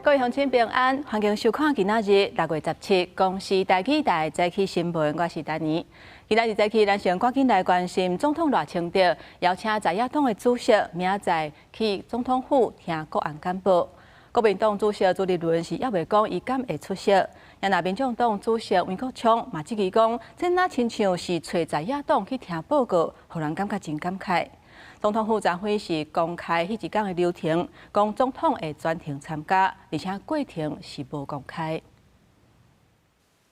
各位鄉親平安，歡迎收看今仔日6月17公視台語台早起新聞，我是丹妮。今仔日早起，咱先趕緊來關心總統賴清德邀請在野黨的主席明仔載去總統府聽國安簡報。國民黨主席朱立倫是猶未講伊敢會出席，也若民眾黨主席黃國昌嘛質疑講，這若親像是揣在野黨去聽報告，予人感覺真感慨。總統府昨昏是公開彼一工的流程，講總統會全程參加，而且過程是無公開。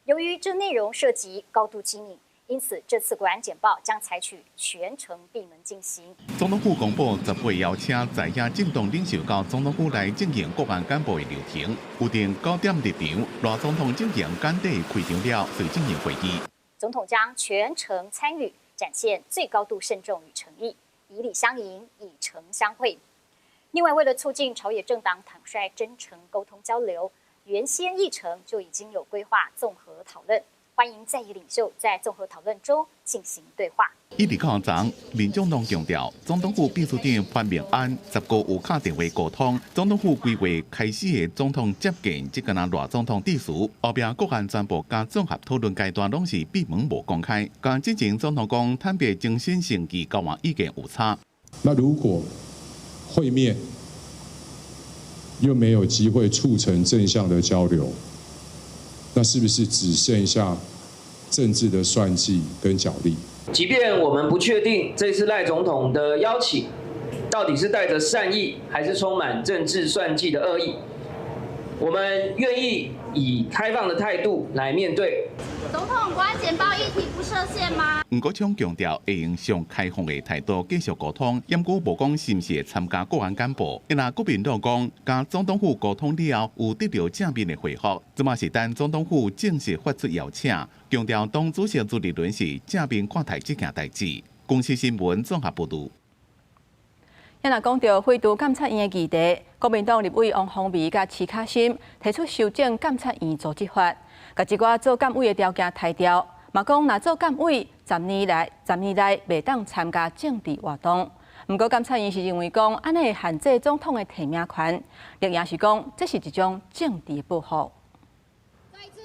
由於這內容涉及高度機密，因此這次國安簡報將採取全程閉門進行。總統府公布18邀請在野政黨領袖到總統府來進行國安簡報的流程，預定9點入場，賴總統進行簡短開場了，隨進行會議。總統將全程參與，展現最高度慎重與誠意，以禮相迎，以誠相會。另外，為了促進朝野政黨坦率真誠溝通交流，原先議程就已經有規劃綜合討論，歡迎在野領袖在綜合討論中進行對話。一直到昨，民眾黨強調，總統府秘書長潘孟安10號有敲電話溝通，總統府規劃開始的總統接見，這個賴總統致辭，後壁國安專報佮綜合討論階段攏是閉門無公開。佮之前總統講坦白誠心誠意交換意見有差。那如果會面又沒有機會促成正向的交流，那是不是只剩下政治的算計跟角力？即便我們不確定這次賴總統的邀請到底是帶着善意，還是充滿政治算計的惡意，我們願意以開放的態度來面對。總統，國安簡報議題不設限嗎？黃國昌強調會用上開放的態度繼續溝通，毋過無講是毋是會參加國安簡報。若國民黨講，佮總統府溝通了後，有得到正面的回覆，這馬是等總統府正式發出邀請，強調黨主席朱立倫是正面看待這件代誌。公視新聞綜合報導。若講到廢除監察院的議題，國民黨立委王鴻薇佮徐巧芯提出修正監察院組織法，共一寡做監委的條件刣掉，嘛講若做監委10年內袂當參加政治活動。毋過監察院是認為講，按呢會限制總統的提名權，另也是講這是一種政治報復。再一次，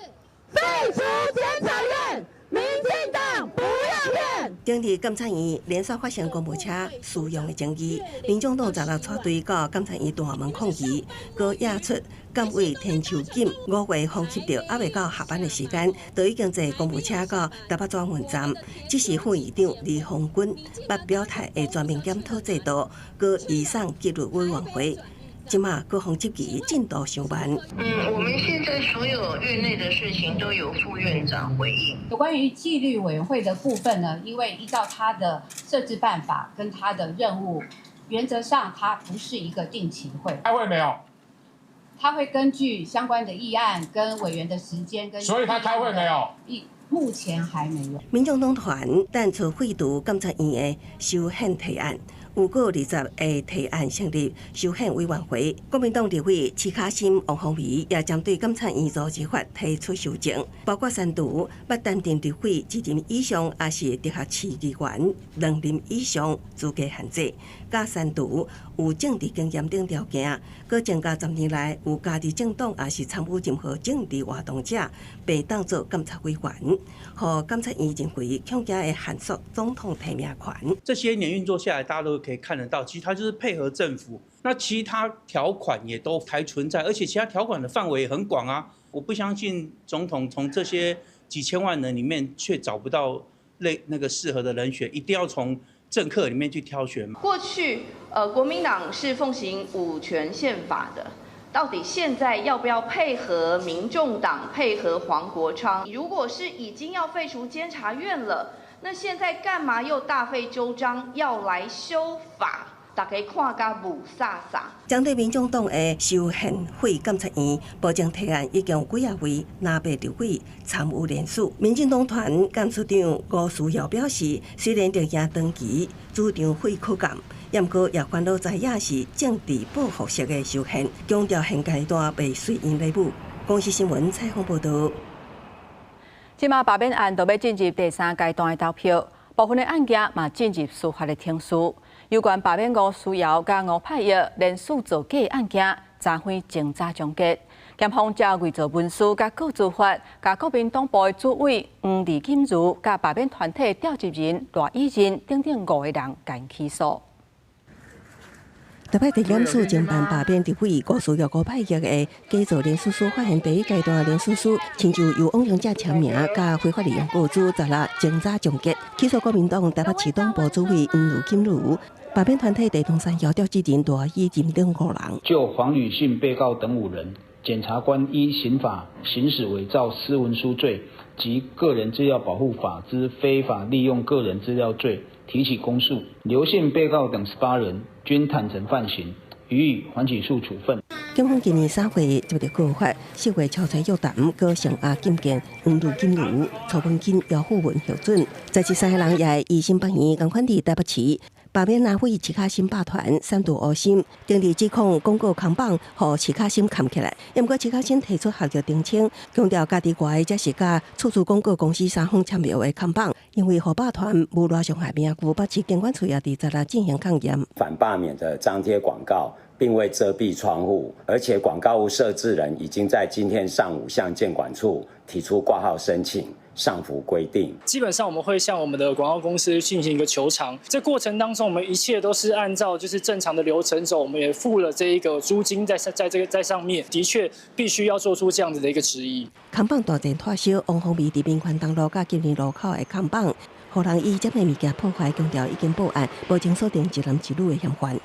廢除監察院，民進黨不要臉。針對監察院連續發生公務車私用的爭議，民眾黨16帶隊到監察院大門抗議，閣惹出監委田秋錦5月封翕著，猶未到下班的時間，就已經坐公務車到台北轉運站。這是副院長李鴻鈞捌表態會全面檢討制度，閣移送紀律委員會。這馬閣予質疑進度傷慢。我們現在所有院內的事情都由副院長回應。有關於紀律委員會的部分呢，因為依照他的設置辦法跟他的任務，原則上它不是一個定期會。開會沒有？他會根據相關的議案跟委員的時間跟。所以他開會沒有？目前還沒有。民眾黨團提出廢除監察院的修憲提案。有閣20個提案成立修憲委員會，國民黨立委徐巧芯、王鴻薇也針對監察院組織法提出修正，包括刪除捌擔任立委一任以上，抑是直轄市議員兩任以上資格限制，佮刪除有政治經驗等條件，閣增加10年內有加入政黨抑是參與任何政治活動者，袂當做監察委員，予監察院認為恐驚會限縮總統提名權。這些年運作下來，大家都可以看得到，其實它就是配合政府，那其他條款也都還存在，而且其他條款的範圍也很廣啊。我不相信總統從這些幾千萬人裡面卻找不到類那個適合的人選，一定要從政客裡面去挑選。過去，國民黨是奉行五權憲法的，到底現在要不要配合民眾黨、配合黃國昌？如果是已經要廢除監察院了，那現在幹嘛又大費周章要來修法？大家看甲霧煞煞。針對民眾黨的修憲廢監察院，目前提案已經有幾仔位藍白立委參與聯署。民進黨團幹事長吳思瑤表示，雖然著驚長期主張廢考監，毋過也煩惱知影是政治報復式的修憲，強調現階段袂隨𪜶咧舞。公視新聞採訪報導。這馬罷免案都欲進入第三階段的投票，部分的案件嘛進入司法的程序。有關罷免吳思瑤佮吳柏毅連署造假案件，昨昏偵查終結。檢方照偽造文書佮告資法，共國民黨部的主委黃李金如、佮罷免團體召集人賴以仁等等五個人共起訴。台北地檢署偵辦罷免立委吳思瑤、吳柏毅的假造連署書，發現第一階段連署書，親像由往生者簽名，佮非法利用告知，十六偵查終結，起訴國民黨台北市黨部主委黃呂錦茹、罷免團體地通山協召集人賴以仁等五人。就黃呂姓被告等五人，檢察官依刑法行使偽造私文書罪及個人資料保護法之非法利用個人資料罪提起公訴，劉姓被告等18人均坦承犯行，予以緩起訴處分。檢方今年3月接到告發，4月初提約談，閣聲押禁見黃呂錦茹、曹文金、姚富文核准，在這三个人也會依新北縣仝款佇台北市罷免阿偉赤跤心霸團三度烏心，頂日指控廣告扛棒予赤跤心崁起來，毋過赤跤心提出學術澄清，強調家己掛的才是佮處處廣告公司三方簽約的扛棒，因為予霸團無偌傷害名譽，北市警管處也佇十六進行抗驗。反罷免的張貼廣告並未遮蔽窗戶，而且廣告物設置人已經在今天上午向建管處提出掛號申請。上符規定，基本上我們會向我們的廣告公司進行一個求償。這過程當中，我們一切都是按照就是正常的流程走，我們也付了這一個租金在這個在上面，的確必須要做出這樣子的一個質疑。扛棒大戰脫銷，王鴻薇佇民權東路佮金陵路口的扛棒，予人以這個物件破壞，強調已經報案，目前鎖定一男一女的嫌犯。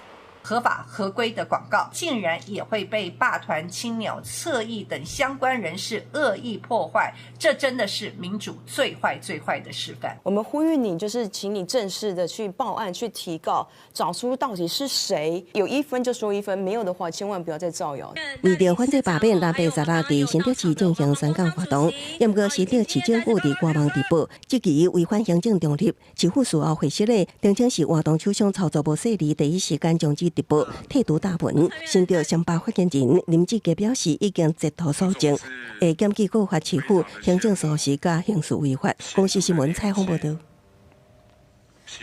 合法合規的廣告，竟然也會被霸團、青鳥、側翼等相關人士惡意破壞，這真的是民主最壞最壞的示範。我們呼籲你，就是請你正式的去報案、去提告，找出到底是誰，有一分就說一分，沒有的話千萬不要再造謠。為著反對罷免，藍白十六佇新竹市進行宣講活動，毋過新竹市政府佇官網直播，質疑違反行政中立，市府事後回釋咧，澄清是活動手上操作無細膩，第一時間終止直播，退出大門。新竹雙北發言人林志傑表示，已經截圖搜證，會檢舉告發市府行政疏失佮刑事違法。公視新聞採訪報導。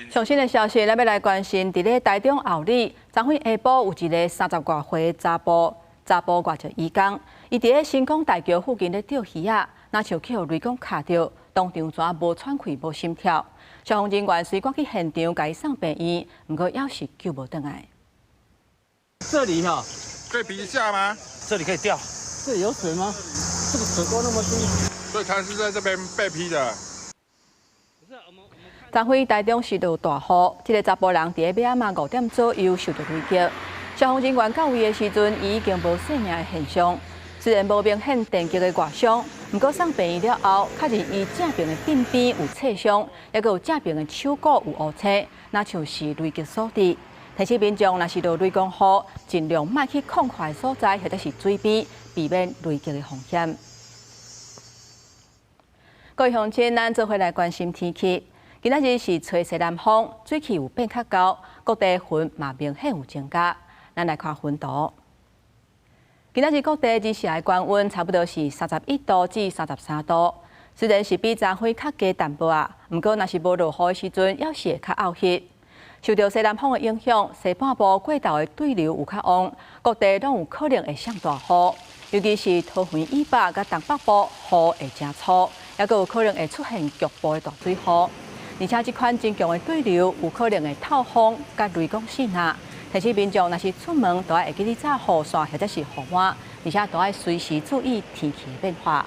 上新的消息，咱欲來關心，佇咧台中后里，昨昏下晡有一个三十外歲查埔外籍移工，伊佇咧新港大橋附近咧釣魚仔，若像去予雷公敲著，當場全無喘氣、無心跳。消防人員隨趕去現場，共伊送病院，毋過猶是救無轉來。這裡哈，可以比一下嗎？這裡可以釣。這裡有水嗎？這個水溝那麼低，所以他是在這邊被劈的。昨昏台中市落大雨，這个查埔人佇咧欲暗5點左右受到雷擊，消防人員到位的時陣，伊已經無生命的現象。雖然無明顯電擊的外傷，毋過送病院了後，確認伊正爿的鬢邊有擦傷，猶閣有正爿的手骨有烏青，若像是雷擊所致。提醒民眾，若是落雷公雨，盡量莫去空曠的所在或者是水邊，避免雷擊的風險。各位鄉親，咱做伙來關心天氣。今仔日是吹西南風，水氣有變較厚，各地雲嘛明顯有增加。咱來看雲圖。今仔日各地日時的高溫差不多是31度至33度，雖然是比昨昏較低淡薄仔，毋過若是無落雨的時陣，猶是會較漚熱。受著西南風的影響，西半部過晝的對流有較旺，各地攏有可能會降大雨，尤其是桃園以北佮東北部雨會誠粗，猶閣有可能會出現局部的大水雨。而且這款真強的對流有可能會透風佮雷公爍爁，提醒民眾若是出門，都愛會記得帶雨傘或者是雨傘，而且都愛隨時注意天氣的變化。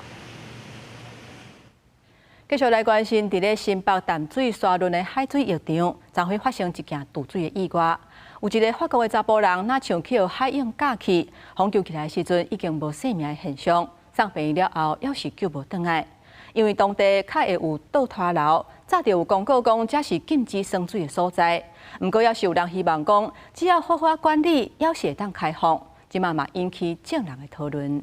繼續來關心，佇咧新北淡水沙崙的海水浴場，昨昏發生一件墮水的意外。有一个法國的查埔人，若像去予海湧咬去，搶救起來的時陣已經無生命的現象，送病院了後，猶是救無轉來。因為當地較會有倒拖流，早就有公告講這是禁止耍水的所在。毋過，猶是有人希望講，只要好好管理，猶是會當開放。這馬嘛引起眾人的討論。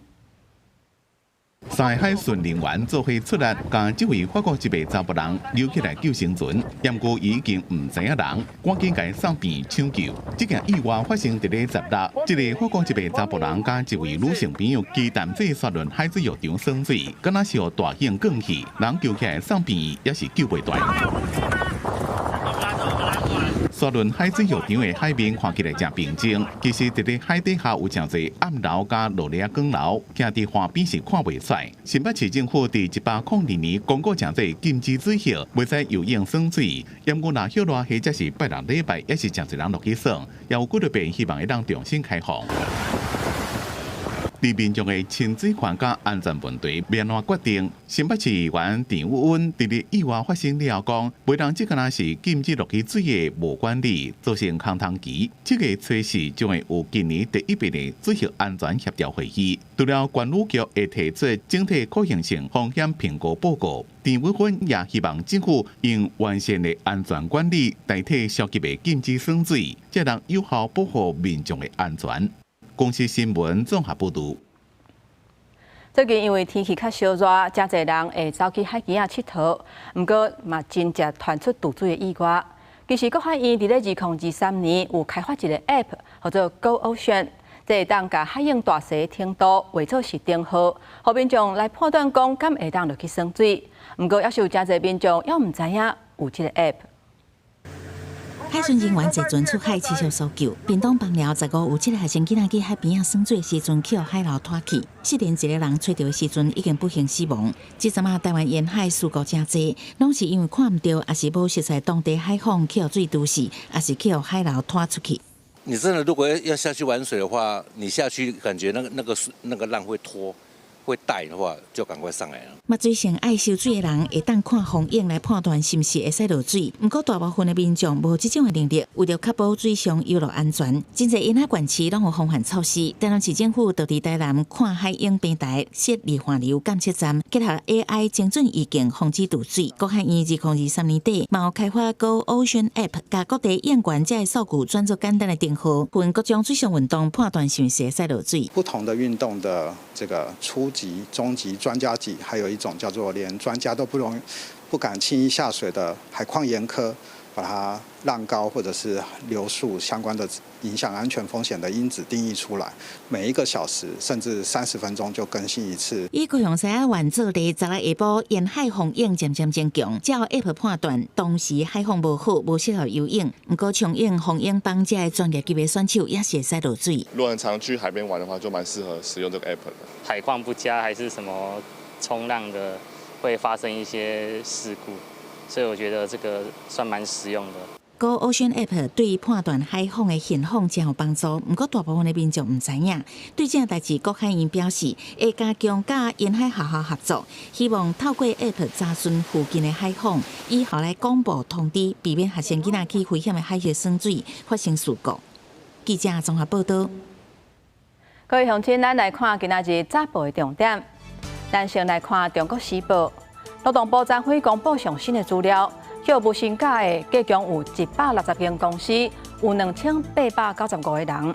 三个海巡人員做伙出力，共這位法國籍的查埔人搝起來救生船，毋過伊已經毋知影人，趕緊共伊送病院搶救。這件意外發生佇咧十六，這个法國籍的查埔人佮一位女性朋友佇淡水沙崙海水浴場耍水，敢若是予大湧捲去，人救起來送病院，猶是救袂斷。沙崙海水浴場的海面看起來誠平靜，其實佇咧海底下有誠濟暗流佮落粒仔光流，徛佇岸邊是看袂出來。新北市政府佇102年公告誠濟禁止水域，袂使游泳耍水。毋過若歇熱或者是拜六禮拜，也是誠濟人落去耍，也有幾落遍希望會當重新開放。佇民眾的親水權佮安全問題欲按怎決定？新北市議員陳宇溫佇咧意外發生了後講，袂當這敢若是禁止落去水的無管理，造成空窗期。這个初四將會有今年第一遍的水域安全協調會議。除了關務局會提出整體可行性風險評估報告，陳宇溫也希望政府用完善的安全管理代替消極的禁止耍水，才能有效保護民眾的安全。公視新聞綜合報導。最近因為天氣較燒熱，誠濟人會走去海墘仔𨑨迌，毋過嘛真濟傳出墜水的意外。其實國海院佇咧2023年有開發一個 App，號做 Go Ocean，這會當共海湧大細程度畫做是燈號，予民眾來判斷講敢會當落去耍水。毋過猶是有誠濟民眾猶毋知影有這個 App。海巡人員坐船出海持續搜救，屏東枋寮15有七个學生囡仔去海邊仔耍水時陣，去予海流拖去，失聯一個人揣著的時陣已經不幸死亡。這陣仔台灣沿海事故誠濟，攏是因為看毋著，抑是無熟悉當地海況，去予水揬死，抑是去予海流拖出去。你真的如果要下去玩水的話，你下去感覺那個浪會拖。會帶的話，就趕快上來了。嘛，水性愛泅水的人會當看風湧來判斷是毋是會使落水。毋過大部分的民眾無這種的能力，為著確保水上遊樂安全，真濟沿海縣市攏有防範措施。台南市政府就佇台南看海湧平台設立環流監測站，結合 AI 精準預警，防止墜水。國海院2023年底，嘛有開發 Go Ocean App，共各地湧源這个數據轉做簡單的燈號，分各種水上運動判斷是毋是會使落水。不同的運動的這個初級、中級、專家級，還有一種叫做連專家都不容不敢輕易下水的海況嚴苛，把它浪高或者是流速相關的影響安全風險的因子定義出來，每一個小時甚至30分鐘就更新一次。以高雄西仔灣做例，十六下晡沿海風湧漸漸增強，照 App 判斷，當時海況無好，無適合游泳。毋過衝湧、風湧幫這个專業級的選手也是會使落水。如果很常去海邊玩的話，就蠻適合使用這個 App 的。海況不佳還是什麼衝浪的，會發生一些事故，所以我覺得這個算蠻實用的。 Go Ocean App 對判斷海況的現況誠有幫助，毋過大部分的民眾毋知影。對這件代誌，國海院表示會加強佮沿海學校合作，希望透過 App 查詢附近的海況，以後來廣播通知，避免學生囡仔去危險的海域耍水發生事故。記者綜合報道。各位鄉親，咱來看今仔日早報的重點。咱先來看《中國時報》，勞動部昨昏公布上新的資料，予無薪假的計共有160間公司，有2895個人。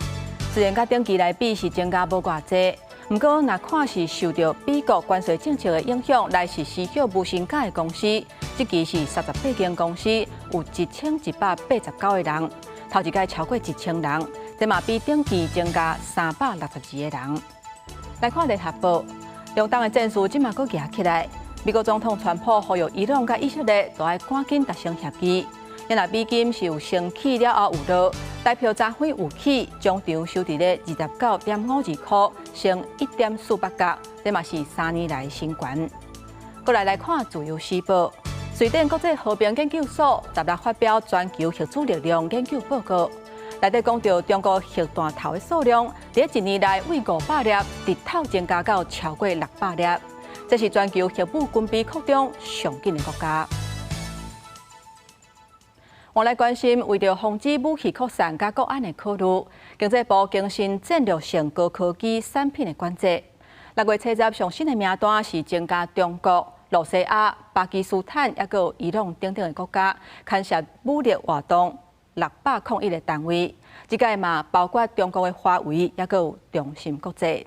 雖然佮頂期來比是增加無偌濟，毋過若看是受著美國關稅政策的影響來實施予無薪假的公司，這期是38間公司，有1189個人，頭一擺超過1000人，這嘛比頂期增加362個人。來看聯合報，中東的戰事這馬閣夯起來。美國總統川普呼籲伊朗佮以色列都愛趕緊達成協議。若美金是有升起了後有落，台票昨昏有起，終場收佇咧29.52箍，升1.48角，這嘛是3年來新高。過來來看自由時報，瑞典國際和平研究所16發表全球核子力量研究報告，內底講著中國核彈頭的數量，佇一年內為500粒，直透增加到超過600粒。這是全球核武軍備擴張上緊的國家。我來關心，為著防止武器擴散佮國安的考慮，經濟部更新戰略性高科技產品的管制。6月70上新的名單是增加中國、露西亞、巴基斯坦，抑閣有伊朗等等的國家，牽涉武力活動601個單位。這擺嘛包括中國的華為，抑閣有中芯國際。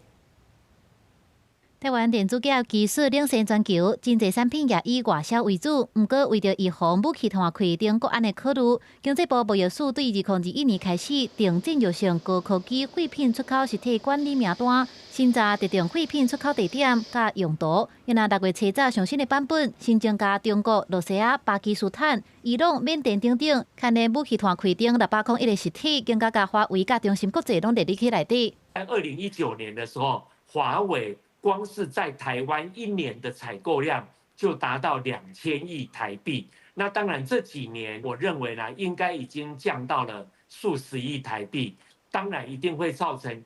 台灣電子業技術領先全球，真濟產品也以外銷為主。毋過為著預防武器攤開等國安的考慮，經濟部貿易署對2021年開始定戰略性高科技廢品出口實體管理名單，審查特定廢品出口地點佮用途。予若6月7日上新的版本，新增加中國、露西亞、巴基斯坦、伊朗、緬甸等等，牽連武器攤開等601個實體，更加共華為佮中芯國際攏列入去內底。在2019年的時候，華為光是在台灣一年的採購量就達到2000億台幣，那當然這幾年我認為呢，應該已經降到了數十億台幣，當然一定會造成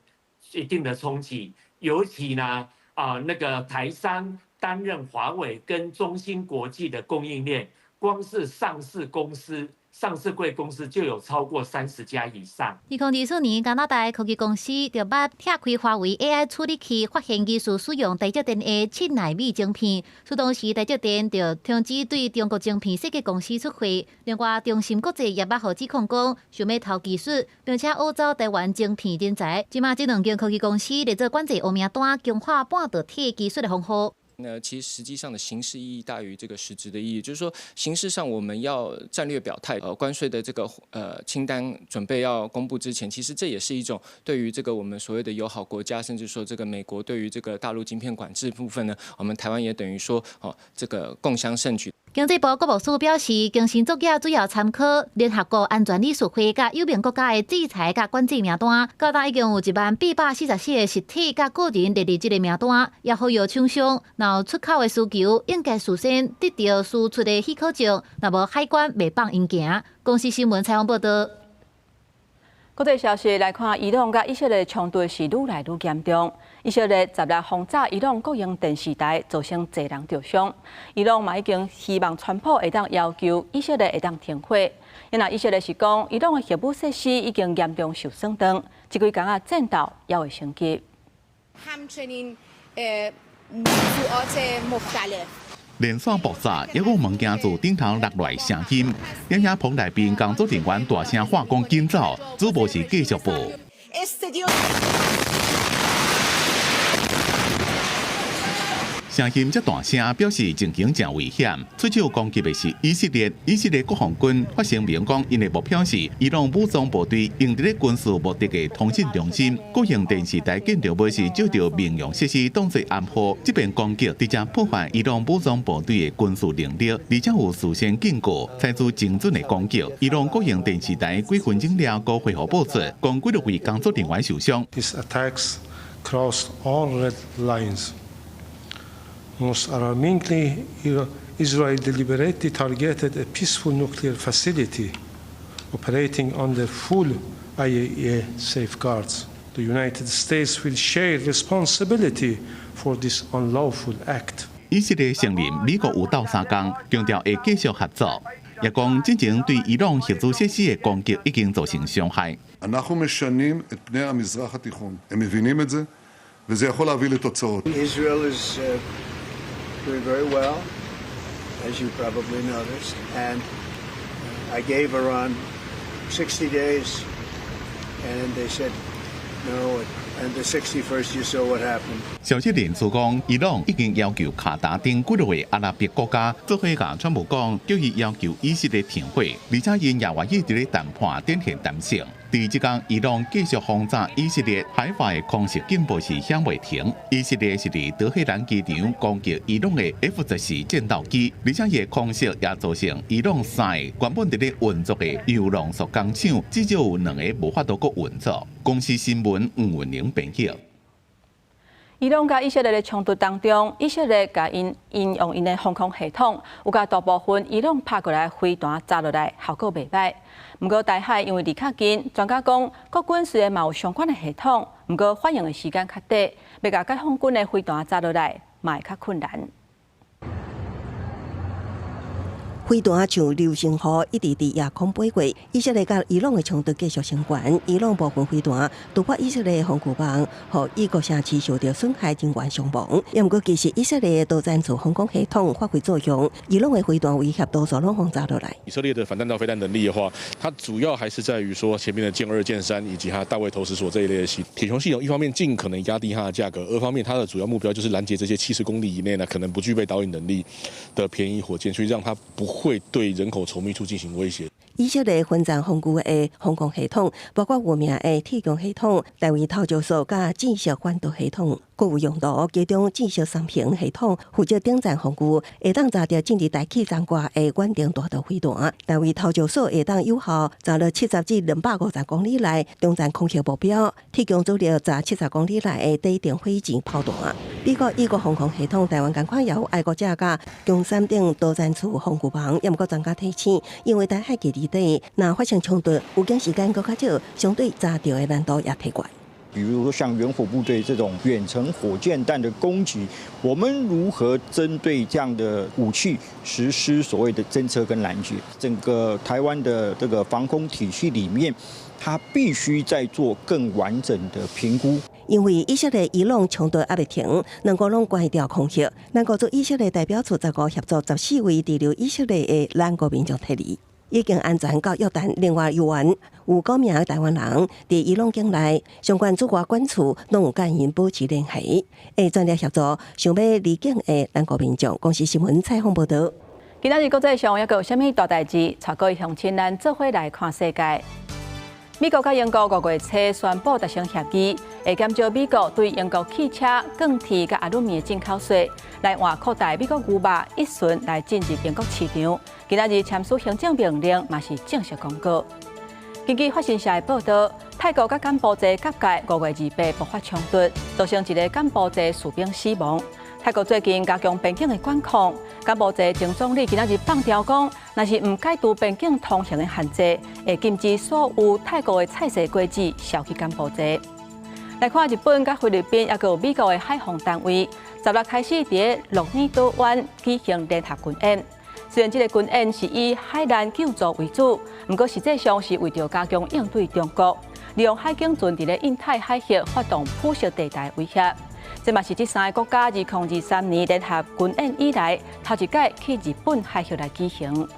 一定的衝擊，尤其呢那個台商擔任華為跟中芯國際的供應鏈，光是上市公司。上市櫃公司就有超過30家以上。2024年，加拿大科技公司就捌拆開華為 AI 處理器，發現疑似使用台積電的7納米晶片。此同時，台積電就停止對中國晶片設計公司出貨。另外，中芯國際也捌予指控講，想欲偷技術，並且挖走台灣晶片人才。這馬這兩間科技公司列做管制黑名單，強化半導體技術的防護。那其實實際上的形式意義大於這個實質的意義，就是說形式上我們要戰略表態，關稅的這個清單準備要公布之前，其實這也是一種對於這個我們所謂的友好國家，甚至說這個美國對於這個大陸晶片管制部分呢，我們台灣也等於說哦，這個共襄盛舉。經濟部國貿署表示，更新作業主要參考聯合國安全理事會佮有名國家的制裁佮管制名單，到今已經有1萬844個實體佮個人列入這个名單，也呼籲廠商若有出口的需求，應該事先得著輸出的許可證，若無海關袂放𪜶行。公視新聞採訪報導。國際消息來看，伊朗佮以色列衝突是愈來愈嚴重。以色列10日轟炸伊朗國營電視台，造成濟人著傷。伊朗嘛已經希望川普會當要求以色列會當停火。因為以色列是講，伊朗的核武設施已經嚴重受損當，這幾工仔戰鬥猶會升級。 همچنین موضوعات مختلف 連續爆炸，猶閣有物件自頂頭落來聲音。攝影棚內面工作人員大聲喊講緊走，主播是繼續報。聲音這大聲，表示情形誠危險。出手攻擊的是以色列，以色列國防軍發聲明講，𪜶的目標是伊朗武裝部隊用佇咧軍事目的的通訊中心。國營電視台建築物是照著民用設施當作暗號，這邊攻擊直接破壞伊朗武裝部隊的軍事能力，而且有事先警告，採取精準的攻擊。伊朗國營電視台幾分鐘了後回復報出，講幾多位工作人員受傷。 These attacks crossed all red lines. Most alarmingly, Israel deliberately targeted a peaceful nuclear facility operating under full IAEA safeguards. The United States will share responsibility for this unlawful act. 以色列承認美國有鬥相共，強調會繼續合作，也講之前對伊朗核子設施的攻擊已經造成傷害。 אנחנו משנים את פני המזרח התיכון. הם מבינים את זה, וזה יכול להביא לתוצאות. Israel is doing very well, as you probably noticed, and I gave Iran 60 days, and they said no. And the 61st, you saw what happened. 消息人士講，伊朗已經要求卡達等幾個阿拉伯國家做伙共川普講，叫伊要求以色列停火，而且𪜶也願意佇咧談判展現彈性。佇這工，伊朗繼續轟炸以色列，海法的空襲警報是響袂停。以色列是佇德黑蘭機場攻擊伊朗的 F-14戰鬥機，而且伊的空襲也造成伊朗三个原本佇咧運作的鈾濃縮工廠，至少有兩个無法度閣運作。公視新聞吳文玲編譯。伊朗佮以色列的衝突當中，以色列共𪜶應用𪜶的防空系統，有共大部分伊朗拍過來飛彈炸落來，效果袂䆀。毋過台海因為離較近，專家講國軍雖然嘛有相款的系統，毋過反應的時間較短，欲共解放軍的飛彈炸落來，嘛會較困難。飛彈像流星雨一直佇夜空飛過。以色列佮伊朗的衝突繼續升懸，伊朗部分飛彈突破以色列的防禦網，予以國城市受到損害，人員傷亡。也毋過，其實以色列的多層次防空系統發揮作用，伊朗的飛彈威脅多數攏封炸落來。以色列的反彈道飛彈能力的話，它主要還是在於說前面的劍二、劍三以及它大衛投石索這一類的系鐵穹系統，一方面盡可能壓低它的價格，二方面它的主要目標就是攔截這些70公里以內呢可能不具備導引能力的便宜火箭，去讓它不會對人口稠密處進行威脅。以色列分層防禦的防空系統，包括有名的鐵穹系統、大衛投石索佮戰術反導系統，閣有用途。其中戰術三平系統負責頂層防禦，會當炸著進入大氣層外的遠程彈道飛彈。大衛投石索會當有效炸落70至250公里內中層空襲目標。鐵穹主力炸70公里內的底層火箭炮彈。美國以國防空系統，台灣仝款也有愛國者佮弓三等多層次防禦網，也毋過專家提醒，因為台海距離短，若發生衝突，預警時間閣較少，相對查著的難度也提懸。比如說像遠火部隊這種遠程火箭彈的攻擊，我們如何針對這樣的武器實施所謂的偵測跟攔截？整個台灣的這個防空體系裡面，它必須再做更完整的評估。因為以色列伊朗衝突猶未停，兩國攏關掉空襲。咱國駐以色列代表處15協助14位滯留以色列的咱國民眾撤離，已經安全到約旦。另外，猶原有九名的台灣人佇伊朗境內，相關駐外館處攏有佮𪜶保持聯繫，會全力協助想欲離境的咱國民眾。公視新聞採訪報導。今仔日國際上猶閣有啥物大代誌？帶各位鄉親咱做伙來看世界。美國佮英國5月初宣布達成協議，會減少美國對英國汽車、鋼鐵佮阿魯米的進口稅，來換擴大美國牛肉乙醇來進入英國市場。今仔日簽署行政命令，嘛是正式公告。根據法新社的報道，泰國佮柬埔寨國界5月28爆發衝突，造成一个柬埔寨士兵死亡。泰國最近加強邊境的管控，柬埔寨前總理今仔日放調講，若是毋解除邊境通行的限制，會禁止所有泰國的菜色果子銷去柬埔寨。來看日本佮菲律賓，猶閣有美國的海防單位，16開始佇鹿兒島灣舉行聯合軍演。雖然這个軍演是以海難救助為主，毋過實際上是為著加強應對中國，利用海警船佇咧印太海域發動灰色地帶威脅。這嘛是這三个國家2023年聯合軍演以來，頭一擺去日本海域來舉行。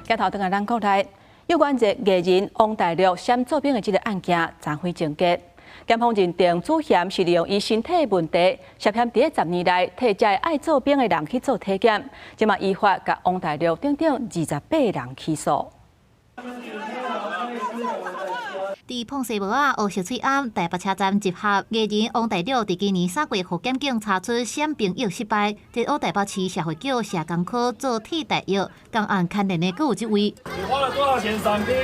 鏡頭轉來咱國內，有關這藝人王大陸閃做兵的這个案件，昨昏終結。檢方認定主嫌是利用伊身體的問題，涉嫌佇咧10年內替這愛做兵的人去做體檢，這嘛依法共王大陸等等28人起訴。佇膨西帽仔烏石水庵台北車站集合，藝人王大陸佇今年3月予檢警查出閃兵役失敗，佇烏台北市社會局社工科做替代役，仝案牽連的閣有這位。你花了多少錢傘兵？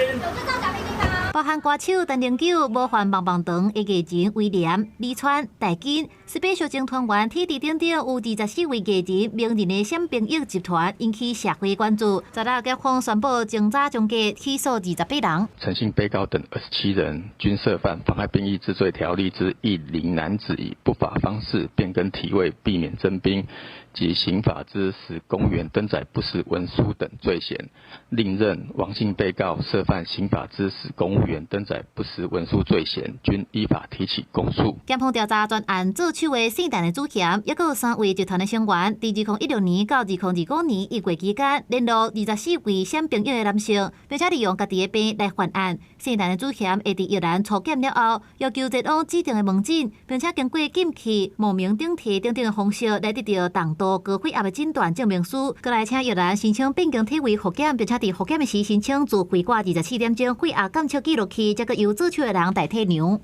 包含歌手陳零九、模範棒棒糖的藝人威廉、李川、大金、special 集團員體弟等等，有24位藝人名人的閃兵役集團引起社會關注。十六檢方宣布，偵查終結，起訴28人。陳姓被告等27人均涉犯《妨害兵役治罪條例》之一林男子以不法方式變更體位，避免徵兵及刑法之使公員登載不實文書等罪嫌。另認王姓被告涉犯刑法之使公務員登載不實文書罪嫌，均依法提起公訴。檢方調查全案做手的姓陳的主嫌，抑閣有三位集團的成員，佇2016年到2025年1月期間，聯絡24位閃兵役的男性，並且利用家己的病來犯案。姓陳的主嫌會佇越南初檢了後，要求前往指定的門診，並且經過禁去、冒名頂替等等的方式來得著重度高血壓的診斷證明書，閣來請越南申請變更體位復檢，並且佇復檢的時申請自費掛24點鐘血壓監測記錄器，才閣由做手的人代替量。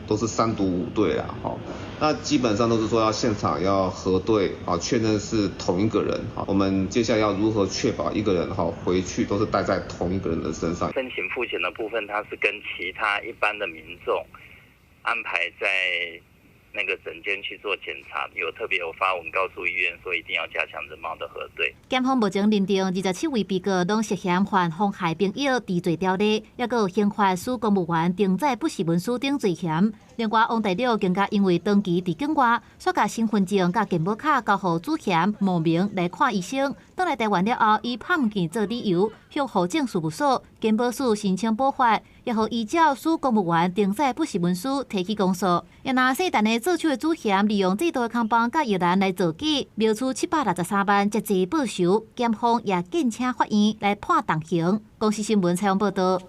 都是三讀五對啦，吼，那基本上都是說要現場要核對啊，確認是同一個人。我們接下來要如何確保一個人哈回去都是帶在同一個人的身上？申請賦權的部分，它是跟其他一般的民眾安排在那個診間去做檢查，有特別有發文告訴醫院說一定要加強人貌的核對。檢方目前認定27位被告攏涉嫌犯妨害兵役治罪條例，抑閣有刑法使公務員登載不實文書等罪嫌。另外，王大陸更加因為長期佇境外，煞共身份證佮健保卡交予主嫌冒名來看醫生，倒來台灣了後，以拍物件做理由，向戶政事務所、健保署申請補發，也予依照使公務員登載不實文書提起公訴。也若姓陳的做手的主嫌，利用制度的空縫佮藥單來造假，謀取763萬，這濟報酬，檢方也建請法院來判重刑。公視新聞採訪報道。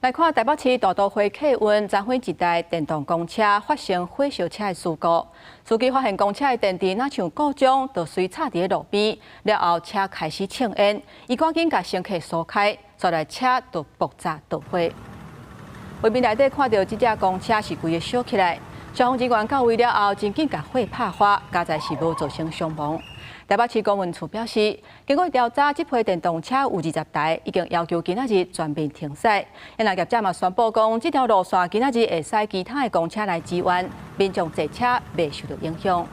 來看台北市大都會客運昨昏一台電動公車發生火燒車的事故，司機發現公車的電池若像故障，就隨插佇路邊，了後車開始衝煙，伊趕緊共乘客疏開，紲來車就爆炸著火。畫面內底看著這隻公車是規个燒起來，消防人員到位了後，真緊共火拍花，佳哉是無造成傷亡。台北市公運處表示，經過調查，這批電動車有20台，已經要求今仔日全面停駛。因為業者嘛宣布講，這條路線今仔日會使其他的公車來支援，民眾坐車袂受到影響。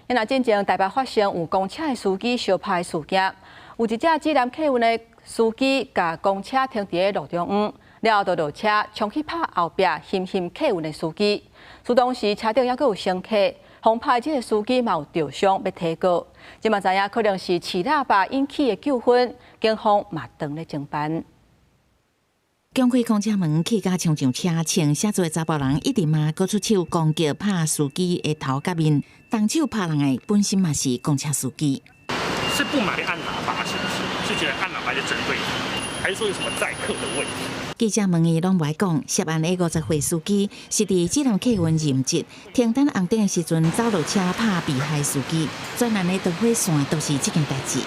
因為進前台北發生有公車的司機相拍的事件，有一隻指南客運的司機共公車停佇路中央，了後就落車衝去拍後壁行行客運的司機。事當時車頂猶閣有乘客。予拍這个司機嘛有著傷，欲提告。這嘛知影可能是飼喇叭引起的糾紛，警方嘛正咧偵辦。強開公車門，氣甲衝上車，穿寫字的查埔人一直嘛閣出手攻擊拍司機的頭佮面，動手拍人的本身嘛是公車司機。是不滿按喇叭，是不是？是覺得按喇叭就針對你，還是說有什麼載客的問題？記者問伊攏無愛講，涉案的50歲司機是佇指南客運任職，停等紅燈的時陣走落車拍被害司機，全案的導火線都是這件代誌。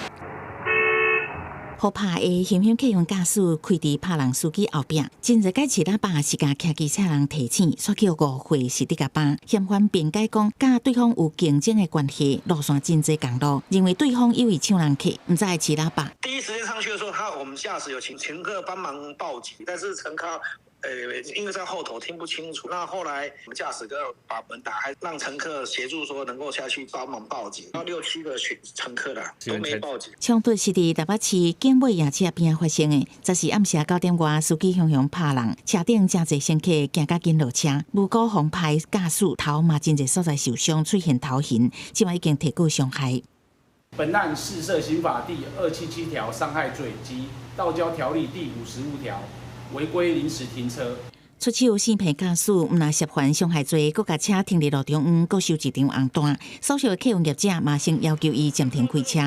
予拍的行行客運駕駛開佇拍人司機後壁，真濟擺飼喇叭是共騎機車人提醒，煞去誤會是佇共拍。嫌犯辯解講，佮對方有競爭的關係，路線真濟仝路，認為對方有意搶人客，毋知會飼喇叭。第一時間上去的時候，我們駕駛有請乘客幫忙報警，但是乘客因為在後頭聽不清楚。那後來我們駕駛哥把門打開，讓乘客協助說能夠下去幫忙報警。到六七個乘客啦，都沒報警。衝突是佇台北市景尾夜市邊發生的，這是暗時9點外，司機雄雄拍人，車頂誠濟乘客驚甲緊落車，無辜予拍駕駛頭嘛真濟所在受傷，出現頭痕，這擺已經提告傷害。本案事涉刑法第277條傷害罪及道交條例第55條違規臨時停車。出手四騙駕駛，毋但涉犯傷害罪，閣共車停佇路中央，閣收一張紅單。所屬的客運業者馬上要求伊暫停開車。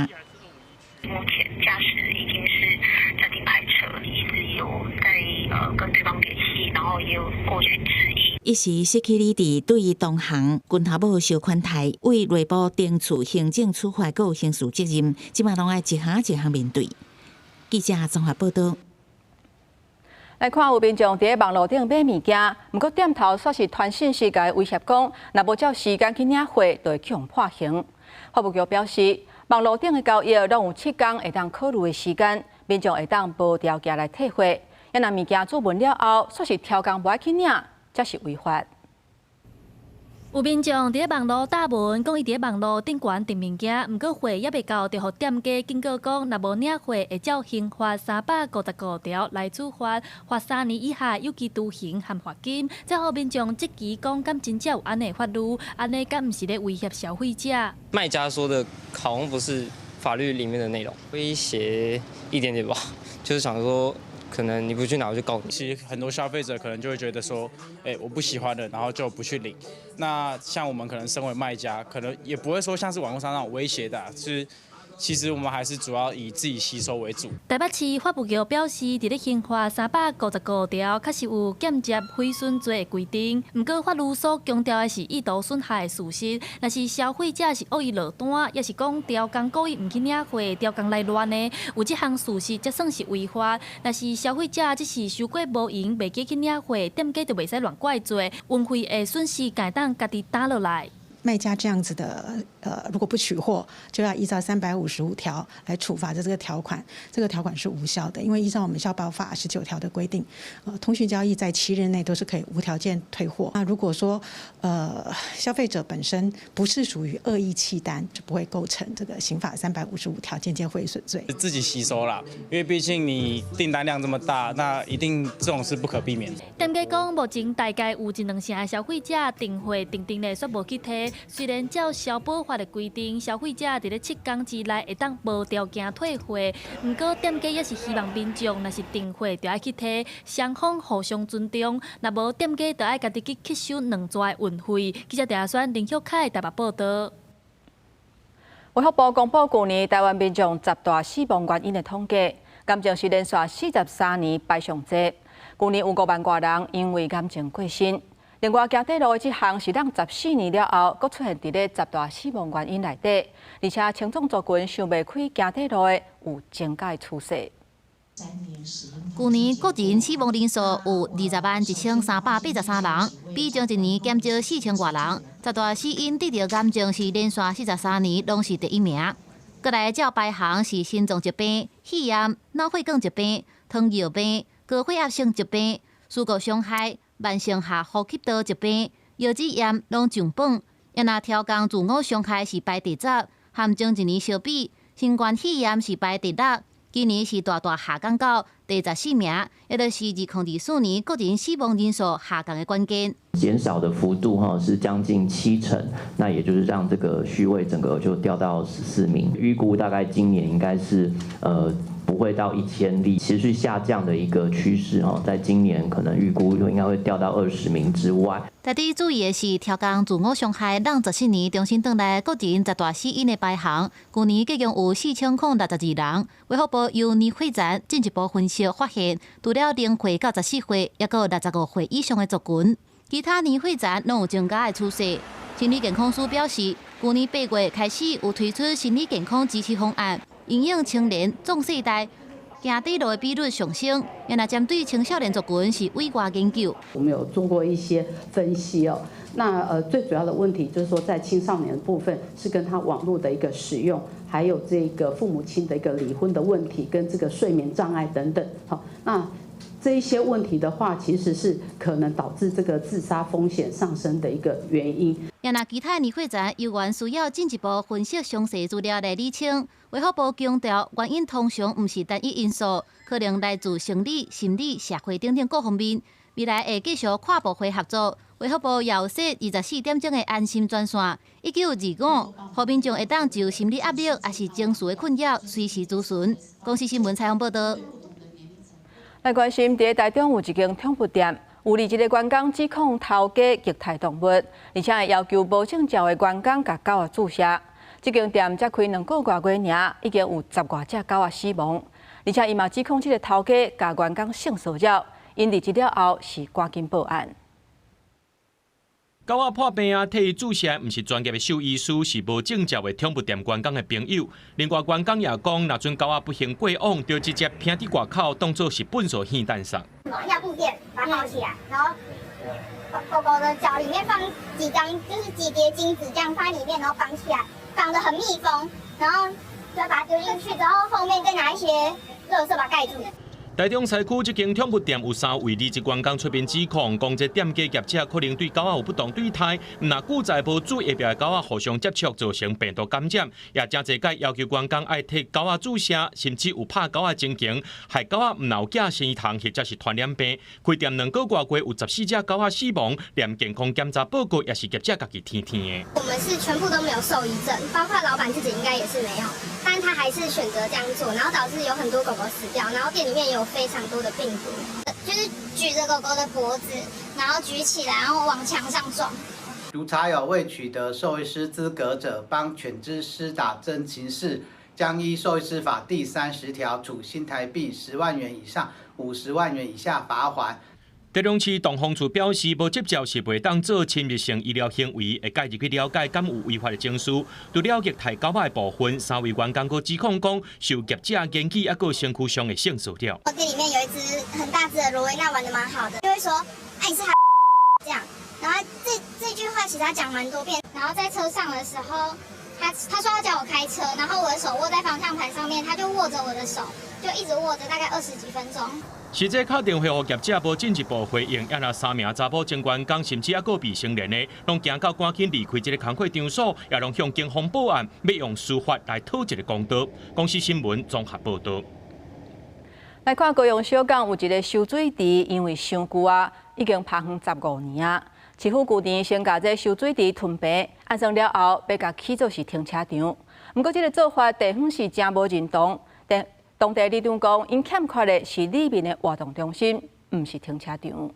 目前駕駛已經是暫停開車，一直有在跟對方聯繫，然後也有過去致意。一時失去理智，對伊同行拳頭母相款待，對內部懲處行政處罰，閣有刑事責任，這擺攏愛一項一項面對。記者綜合報道。來看有民眾佇網路頂買物件，毋過店頭煞是傳訊息共伊威脅講，若無照時間去領貨，就會去予判刑。法務局表示，網路頂的交易攏有7天會當考慮的時間，民眾會當無條件來退貨。若物件注文了後，煞是刁工無愛去領，才是違法。有民眾佇咧網路貼文，講伊佇咧網路頂懸訂物件，毋過貨猶未到，就予店家警告講，若無領貨，會照刑法355條來處罰，罰3年以下有期徒刑和罰金。這予民眾質疑講，敢真正有按呢法律？按呢敢毋是咧威脅消費者？賣家說的好像不是法律裡面的內容，威脅一點點吧，就是想說。可能你不去拿，我就告你。其實很多消費者可能就會覺得說，哎，我不喜歡的，然後就不去領。那像我們可能身為賣家，可能也不會說像是網絡上那種威脅的，是其實我們還是主要以自己吸收為主。台北市法務局表示，佇咧刑法355條確實有間接毀損罪的規定，毋過法律所強調的是意圖損害的事實。若是消費者是惡意落單，抑是講刁工故意毋去領貨，刁工來亂的，有這項事實才算是違法。若是消費者只是收過無閒，袂記去領貨，店家就袂使亂怪罪，運費的損失會當家己擔落來。賣家這樣子的，如果不取貨，就要依照355條來處罰的這個條款，這個條款是無效的，因為依照我們消保法19條的規定，通訊交易在7日內都是可以無條件退貨。那如果說，消費者本身不是屬於惡意棄單，就不會構成這個刑法三百五十五條間接毀損罪。自己吸收啦，因為畢竟你訂單量這麼大，那一定這種是不可避免。店家講，目前大概有一兩成的消費者訂貨訂訂咧，煞無去提。題。雖然照消保法的規定，消費者佇咧7天之內會當無條件退貨，毋過店家也是希望民眾若是訂貨，就愛去提，雙方互相尊重。若無店家就愛家己去吸收兩逝的運費。記者鄭阿選、林玉凱台北報導。衛福部公布舊年台灣民眾十大死亡原因的統計，癌症是連續43年排上濟。舊年有5萬外人因為癌症過身。另外，行短路的這項是咱14年了後，閣出現佇咧十大死亡原因內底，而且青壯族群想袂開行短路的有增加趨勢。舊年國人死亡人數有201,383人，比上一年減少4000外人。十大死因得著癌症是連續43年攏是第一名。過來照排行是心臟疾病、肺炎、腦血管疾病、糖尿病、高血壓性疾病、事故傷害、慢性下呼吸道疾病、腰子炎攏上榜。也若超工自我傷害是排第十，和前一年相比，新冠肺炎是排第六。今年是大大下降到第14名，也就是2024年國人死亡人數下降的關鍵。減少的幅度哈是將近七成，那也就是讓這個序位整個就掉到14名。預估大概今年應該是不會到1000例，持續下降的一個趨勢哈，在今年可能預估應該會掉到20名之外。值得注意的是，超工自我傷害，咱14年重新轉來國人十大死因的排行，舊年共有4062人。衛福部由年會前進一步分析發現，除了0歲到14歲，抑閣65歲以上的族群，其他年歲層攏有增加的趨勢。心理健康署表示，舊年8月開始有推出心理健康支持方案，因應青年壯世代行短路的比率上升，也若針對青少年族群是委外研究。我們有做過一些分析哦。那最主要的問題就是說，在青少年部分是跟他網絡的一個使用，還有這個父母親的一個離婚的問題，跟這個睡眠障礙等等。好，那這一些問題的話，其實是可能導致這個自殺風險上升的一個原因。也若其他年歲層猶原需要進一步分析詳細資料來釐清。衛福部強調，原因通常毋是單一因素，可能來自生理、心理、社會等等各方面。未來會繼續跨部會合作。衛福部有設24點鐘的安心專線，1925，予民眾會當就心理壓力抑是情緒的困擾，隨時諮詢。公視新聞採訪報導。來關心，佇台中有一間寵物店，有20個員工指控頭家虐待動物，而且會要求無證照的員工共狗仔注射。這間店才開2個外月爾，已經有十外隻狗仔死亡，而且伊嘛指控這个頭家共員工性騷擾，𪜶離職了後是趕緊報案。狗仔破病啊，替伊注射，毋是專業的獸醫師，是無證照的寵物店員工的朋友。另外，員工也講，若陣狗仔不幸過往，就直接拚佇外口當做是糞掃耳蛋送。尿布墊把它包起來，然後狗狗的腳裡面放幾張，就是幾疊金紙，這樣放在裡面，然後綁起來，綁得很密封，然後就把它丟進去之後，後面再拿一些垃圾把它蓋住。台中西區這間寵物店有三位離職員工出面指控，講這店家業者可能對狗仔有不當對待，毋但拒載無注疫苗的狗仔互相接觸，造成病毒感染，也誠濟擺要求員工愛替狗仔注射，甚至有拍狗仔情形，害狗仔毋但有寄生蟲或者是傳染病。開店2個外月有14隻狗仔死亡，連健康檢查報告也是業者家己填填的。我們是全部都沒有獸醫證，包括老闆自己應該也是沒有，但他還是選擇這樣做，然後導致有很多狗狗死掉，然後店裡面有非常多的病毒，就是舉着狗狗的脖子，然後舉起來，然後往牆上撞。如查有未取得獸醫師資格者幫犬隻施打針情事，將依獸醫師法第30條處新台幣10萬元以上50萬元以下罰鍰。台中市動防處表示，無執照是袂當做侵入性醫療行為，會介入去了解敢有違法的程序。除了虐待狗仔的部分，三位員工閣指控講，受業者言語抑閣身軀上的性騷擾。我店裡面有一隻很大隻的羅威納，玩得蠻好的，就會說：“哎，你是這樣。”然後這句話其實他講蠻多遍。然後在車上的時候，他說要教我開車，然後我的手握在方向盤上面，他就握着我的手，就一直握着，大概20幾分鐘。實際敲電話予業者無進一步回應，也若三名查埔前員工，甚至抑閣未成年的，攏驚到趕緊離開這个工課場所，也攏向警方報案，欲用司法來討一个公道。公視新聞綜合報導。來看高雄小港有一个收水池，因為傷舊啊，已經拍遠15年啊。市府舊年先共這收水池吞平，按算了後，欲共起做是停車場。毋過，這个做法地方是誠無認同。當地里長講，𪜶欠缺的是里民的活動中心，毋是停車場。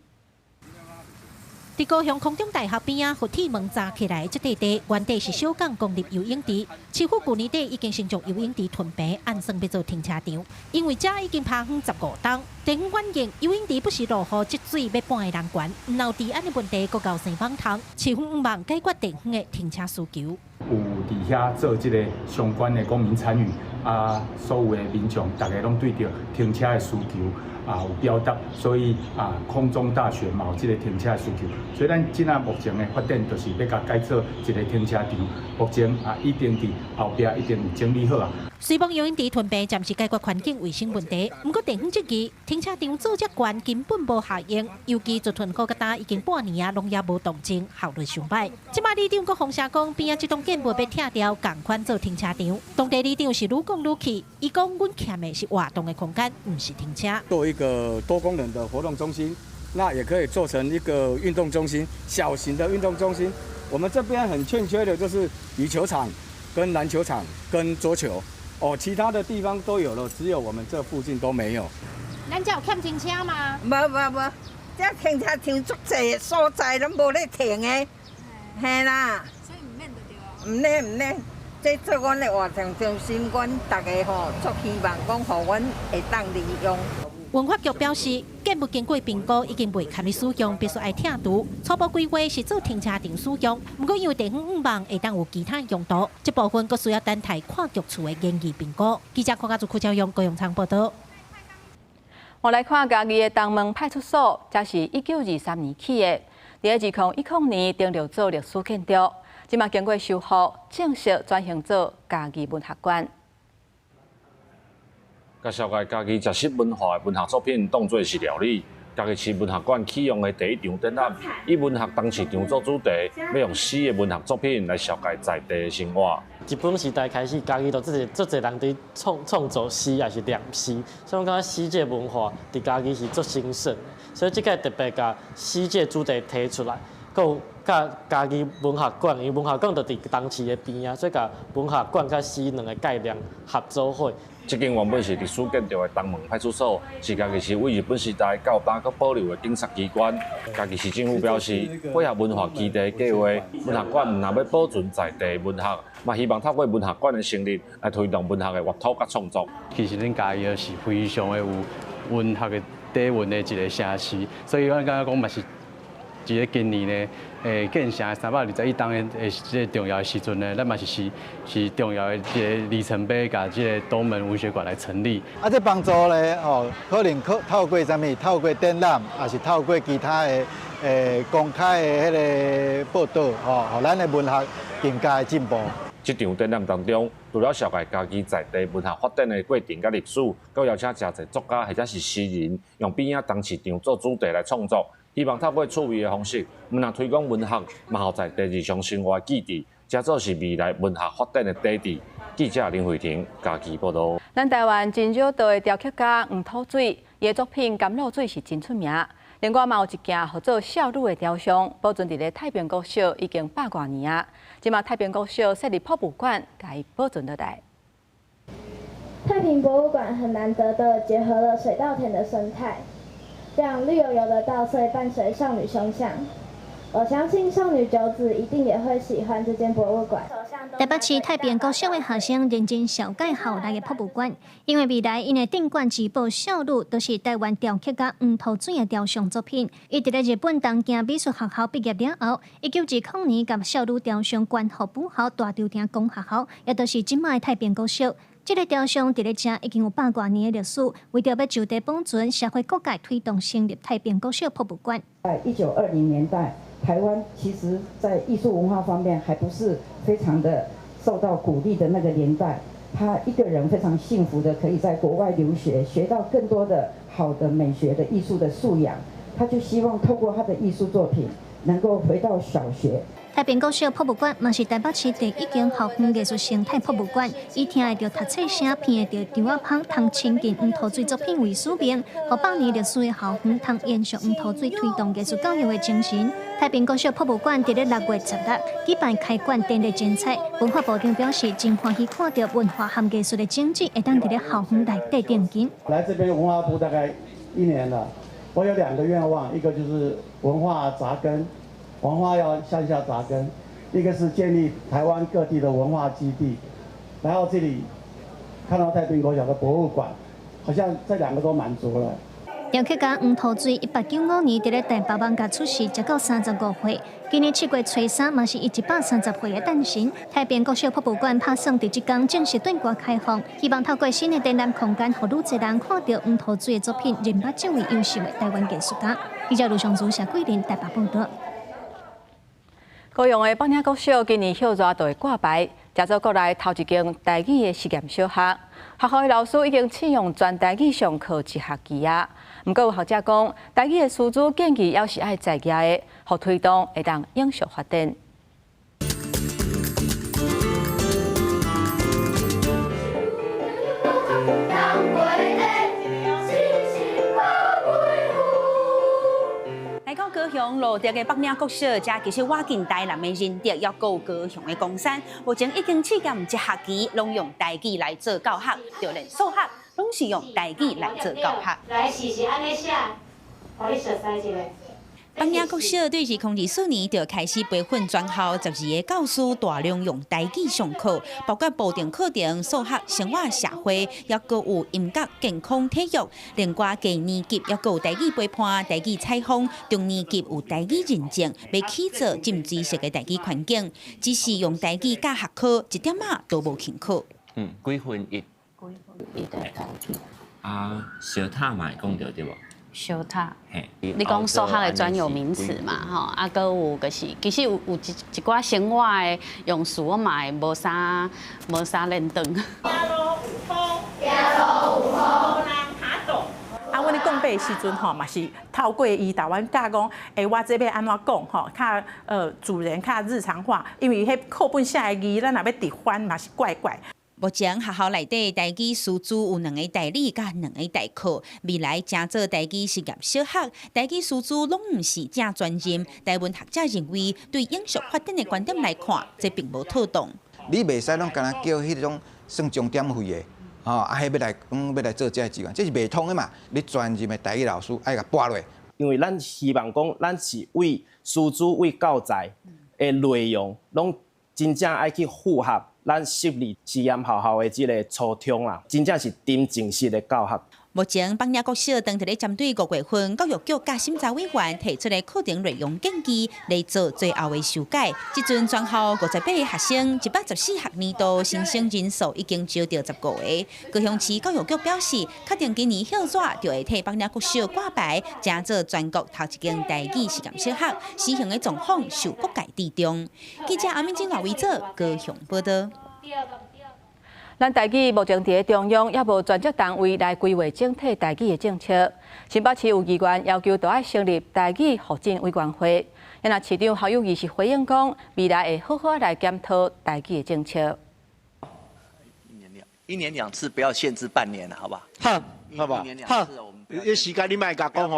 佇高雄空中大學邊仔，佛鐵門閘起來，這塊地原底是小港公立游泳池，市府舊年底已經先將游泳池吞併，按算欲做停車場。因為遮已經拍遠15冬，地方反映游泳池不時落雨積水，欲半會難關，毋但治安的問題，閣𠢕生蠓蟲。市府向望解決地方的停車需求。有佇遐做這个相關的公民參與，啊，所有的民眾逐家攏對著停車的需求啊有表達，所以啊，空中大學嘛有這个停車的需求，所以咱這仔目前的發展就是欲共改做一个停車場，目前啊已經佇後壁已經有整理好啊。雖罔游泳池吞併暫時解決環境衛生問題，毋過地方質疑停車場做遮懸根本無效用，尤其自吞好到今已經半年啊，攏猶無動靜，效率傷䆀。這擺里長閣放聲講，邊仔這棟建物欲拆掉，仝款做停車場。當地里長是愈講愈氣，伊講阮欠的是活動的空間，毋是停車。做一個多功能的活動中心，那也可以做成一個運動中心，小型的運動中心。我們這邊很欠缺的就是羽球場、跟籃球場、跟桌球。哦，其他的地方都有了，只有我們這附近都沒有。咱遮有欠停車嗎？無無無，這停車場足濟所在攏無咧停的，嘿啦。所以毋免就對啊。毋免毋免，這做阮的活動中心，阮逐家吼足希望講，予阮會當利用。文化局表示，建物經過評估已經袂堪使用，必須愛拆除。初步規劃是做停車場使用，毋過因為地方向望會當有其他用途，這部分閣需要等待跨局處的研議評估。記者柯家祖、柯昭勇、高永昌報道。我來看嘉義的東門派出所，這是1923年起的，佇2010年登錄做歷史建築，這馬經過修復，正式轉型做嘉義文學館。共紹介嘉義食食文化的文學作品當做是料理。嘉義市文學館啟用的第一場展覽，以文學東市場做主題，欲用詩的文學作品來紹介在地的生活。日本時代開始，嘉義就足濟足濟人佇創作詩，抑是念詩，所以我感覺詩這个文化佇嘉義是足興盛的。所以這屆特別共詩這个主題提出來，閣有佮嘉義文學館，因為文學館就佇東市的邊仔，所以共文學館佮詩兩个概念合做伙。這間原本是歷史建築的東門派出所，是嘉義市對日本時代到今閣保留的警察機關。嘉義市政府表示，配合文化基地計劃，文學館毋但欲保存在地文學，嘛希望透過文學館的成立，來推動文學的沃土佮創作。其實恁嘉義是非常的有文學的底蘊的一个城市，所以阮感覺講嘛是佇咧今年呢，建城321冬的這个重要的時陣呢，咱嘛是重要的一个里程碑，共這个東門文學館來成立。啊，這幫助咧，吼，可能靠透過啥物？透過展覽，抑是透過其他的公開的彼个報導，吼，予咱的文學更加的進步。這場展覽當中，除了紹介嘉義在地文學發展的過程佮歷史，閣邀請誠濟作家或者是詩人，用邊仔東市場做主題來創作。希望透過趣味的方式，毋但推廣文學，嘛予在地日常生活的記憶，這做是未來文學發展的底底。記者林慧婷嘉義報導。咱台灣真少道的雕刻家黃土水，伊的作品《甘露水》是真出名。另外嘛有一件號做少女的雕像，保存佇咧太平國小已經百外年啊。這馬太平國小設立博物館，共伊保存落來。太平博物館很難得的結合了水稻田的生態。讓綠油油的稻穗伴隨少女胸像，我相信少女九子一定也會喜歡這間博物館。台北市太平國小的學生認真紹介校內的博物館，因為未來𪜶的鎮館之寶少女，就是台灣雕刻家黃土水的雕像作品。伊佇咧日本東京美術學校畢業了後，1920年共少女雕像捐予母校大稻埕公學校，也就是這馬的太平國小。這个雕像佇咧遮已經有百外年的歷史，為著欲就地保存，社會各界推動成立太平國小博物館。在1920年代，台灣其實在藝術文化方面還不是非常的受到鼓勵的那個年代，他一個人非常幸福的可以在國外留學，學到更多的好的美學的藝術的素養，他就希望透過他的藝術作品能夠回到小學。太平國小博物館嘛是台北市第一間校園藝術生態博物館，以聽會著讀冊聲、鼻會著竹仔香、通親近黃土水作品為使命，予百年歷史的校園通延續黃土水推動藝術教育的精神。太平國小博物館佇咧6月16舉辦開館典禮剪彩，文化部長表示真歡喜看著文化和藝術的種子會當佇咧校園內底定根。來這邊文化部大概一年了，我有兩個願望，一個就是文化扎根。文化要向下扎根，一個是建立台灣各地的文化基地。來到這裡，看到太平國小的博物館，好像這兩個都滿足了。雕刻家黃土水1895年佇咧台北艋舺出世，才到35歲。今年7月初三嘛是伊130歲的誕辰。太平國小博物館拍算佇這工正式對外開放，希望透過新的展覽空間，予愈濟人看著黃土水的作品，認捌這位優秀的台灣藝術家。記者盧尚如、謝桂林台北報導。高雄的北嶺國小今年歇熱就會掛牌，成做國內頭一間台語的實驗小學。學校的老師已經試用全台語上課一學期啊。毋過有學者講，台語的師資建議猶是愛在業的，予推動會當永續發展。來到高雄蘆竹的北嶺國小，這其實倚近台南的仁德，猶閣有高雄的岡山。目前已經試驗一學期，攏用台語來做教學，就連數學攏是用台語來做教學。來，是是按呢寫，予你熟悉一下。北嶺國小對2024年就開始培訓全校12個教師，大量用台語上課，包括部定課程、數學、生活、社會，猶閣有音樂、健康、體育。另外低年級猶閣有台語陪伴、台語採訪，中年級有台語認證，欲起做浸水式的台語環境。只是用台語教學科，一點仔都無輕巧。嗯，幾分一？幾分一的台語。啊，相塔嘛會講著對無？相塔，你講數學的專有名詞嘛，吼，啊，閣有就是，其實有有一一寡生活的用詞，我嘛會無啥無啥認當。啊，阮咧講白的時陣吼，嘛是透過伊台灣教講，欸，我這欲按怎講吼，較主人較日常化，因為彼課本寫的字，咱若欲直翻嘛是怪怪。目前學校內底台語師資有兩个代理佮兩个代課，未來成做台語實驗小學，台語師資攏毋是正專任。台灣學者認為，對永續發展的觀點來看，這並無妥當。你袂使攏干焦叫彼種算鐘點費的，吼啊，彼欲來講欲來做這个志願，這是袂通的嘛。你專任的台語老師愛共撥落。因為咱希望講，咱是為師資、為教材的內容，攏真正愛去符合咱設立實驗學校的這个初衷啦，真正是沉浸式的教學。目前北嶺國小當佇咧針對5月份教育局佮審查委員提出的課程內容建議來做最後的修改。這陣全校58個學生，114學年度新生人數已經招著15個。高雄市教育局表示，確定今年歇熱就會替北嶺國小掛牌，成做全國頭一間台語實驗小學，施行的狀況受各界注重。記者阿敏珍、賴維哲高雄報導。咱台語目前佇咧中央猶無專責單位來規劃整體台語的政策。新北市有議員要求，著愛成立台語復振委員會。若市長侯友宜是回應講，未來會好好來檢討台語的政策。一年兩次，不要限制半年了，好不好？好，好不好？好，彼時間你莫共講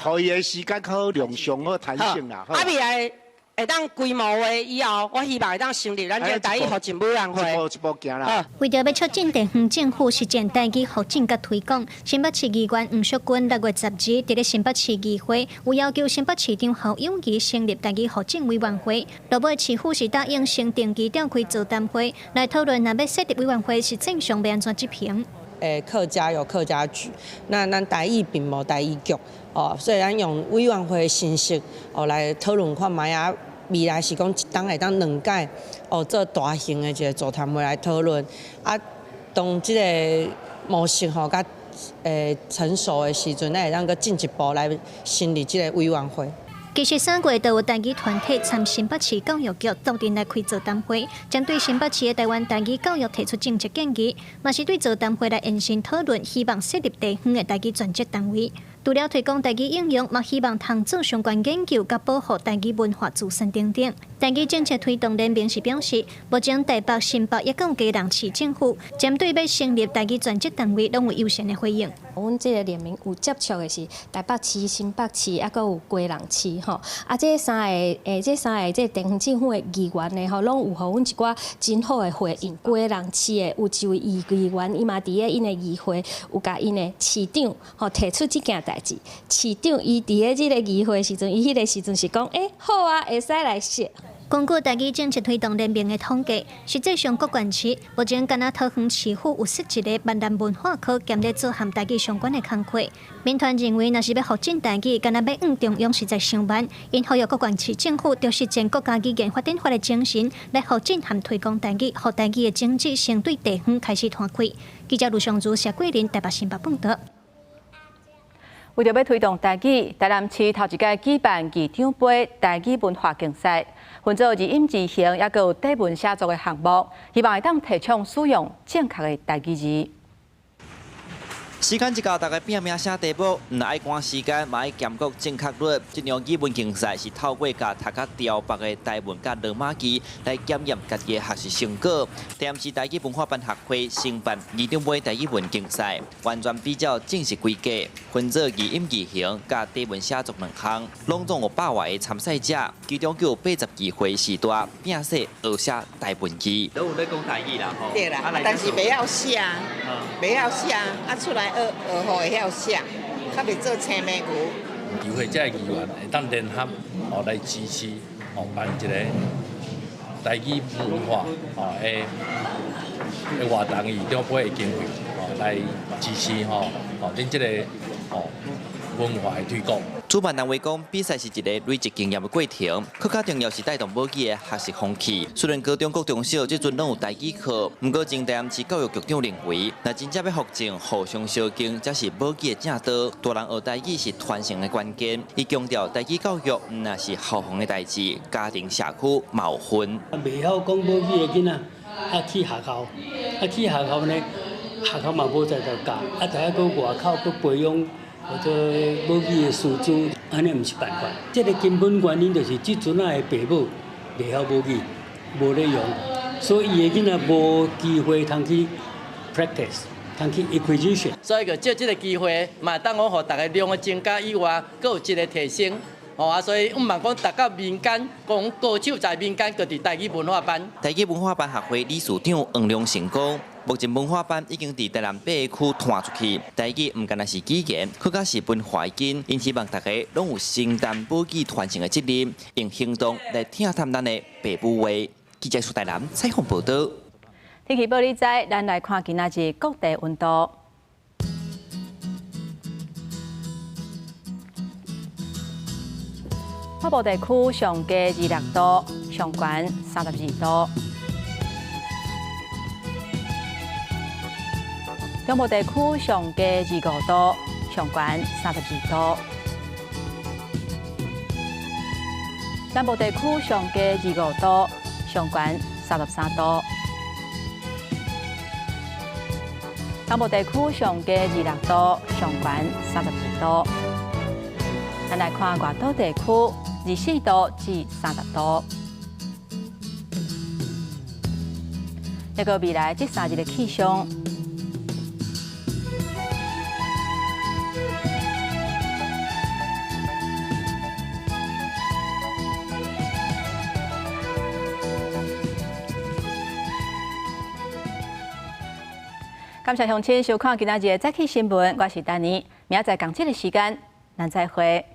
吼，予伊的時間較好量上好彈性啦。啊，未來會當規模化以後，我希望會當成立咱這個台語復振委員會。一步一步行啦。為著欲促進地方政府實踐台語復振佮推廣，新北市議員黃淑君6月12佇咧新北市議會有要求新北市長侯友宜成立台語復振委員會。落尾市府是答應先定期召開座談會來討論，若欲設立委員會實際上欲按怎執行。客家有客家局，那咱台語並無台語局，哦，所以咱用委員會的形式哦來討論看覓啊。未來是講一冬會當兩屆哦做大型的一个座談會來討論。啊，當這个模式吼較成熟的時陣，咱會當閣進一步來成立這个委員會。其實3月就有台語團體參新北市教育局鬥陣來開座談會，針對新北市的台灣台語教育提出政策建議，嘛是對座談會來延伸討論，希望設立地方的台語專責單位。除了推廣台語應用，嘛希望通做相關研究，佮保護台語文化資產等等。台語政策推動聯盟是表示，目前台北、新北抑閣有基隆市政府針對欲成立台語專職單位，攏有友善的回應。阮這個聯盟有接觸的是台北市、新北市，抑閣有基隆市吼。啊，這三個這個地方政府的議員呢吼，攏有予阮一寡真好的回應。基隆市的有一位議員，伊嘛佇咧𪜶的議會有共𪜶的市長吼提出這件代誌。市長伊佇咧這個議會時陣，伊彼個時陣是講，好啊，會使來設。根據台語政策推動聯盟的統計，實際上各縣市目前敢若桃園市府有設一个閩南文化科，兼咧做和台語相關的工課。民團認為，若是欲復振台語，敢若欲向中央實在傷慢，𪜶呼籲各縣市政府著實踐國家語言發展法的精神，來復振和推廣台語，予台語的種子先對地方開始傳開。記者盧尚如、謝桂林台北新北報導。為著欲推動台語，台南市頭一擺舉辦議長盃台語文化競賽，分做字音字形，抑閣有底文寫作的項目，希望會當提倡使用正確的台語字。時間一到，大家拼命寫題目，毋但愛趕時間，嘛愛兼顧正確率。這場語文競賽是透過共讀較調北的台文佮羅馬字來檢驗家己的學習成果。台南市台語文化辦學會承辦議長盃台語文競賽，完全比照正式規格，分做字音字形佮底文寫作兩項，攏總有100外个參賽者，其中就有82歲序大拼寫學寫台文字。都有咧講台語啦，吼。對啦，但是袂曉寫，袂曉寫，啊出來。學學予會曉寫，較袂做青盲牛。議會這个議員會當聯合哦來支持哦辦一個台語文化哦的活動，議長盃的經費哦來支持吼哦恁這個哦文化的推廣。主辦單位講，比賽是一個累積經驗的過程，閣較重要是帶動母語的學習風氣。雖然高中、國中小這陣攏有台語課，毋過前台南市教育局長認為，若真正欲復振互相相敬，才是母語的正道。大人學台語是傳承的關鍵。伊強調，台語教育毋但是校方的代誌，家庭、社區嘛有份。袂曉講母語的囡仔，啊去學校，啊去學校呢，學校嘛無在度教，啊在遐閣外口閣培養。或者母語的師資，按呢毋是辦法。這个根本原因就是這陣仔的爸母袂曉母語，無咧用，所以伊的囡仔無機會通去 practice，通去 acquisition。所以就藉這个機會，嘛當講予逐家量的增加以外，閣有一个提升。哦啊，所以毋茫講逐個民間，講高手在民間，閣佇台語文化班。台語文化班學會理事長黃良成講。目前文化班已經佇台南8个區傳出去，台語毋干焦是語言，閣較是文化根，𪜶希望大家攏有承擔母語傳承的責任，用行動來疼惜咱的爸母話。記者蘇台南採訪報導。天氣報你知，咱來看今仔日各地溫度。北部地區上低26度，上懸32度。中部地區上低25度，上懸32度。南部地區上低25度，上懸33度。東部地區上低26度，上懸32度。咱來看外島地區，24度至30度。這個未來這3日的氣象。感謝鄉親收看今仔日的早起新聞，我是丹妮，明仔載仝這个時間，咱再會。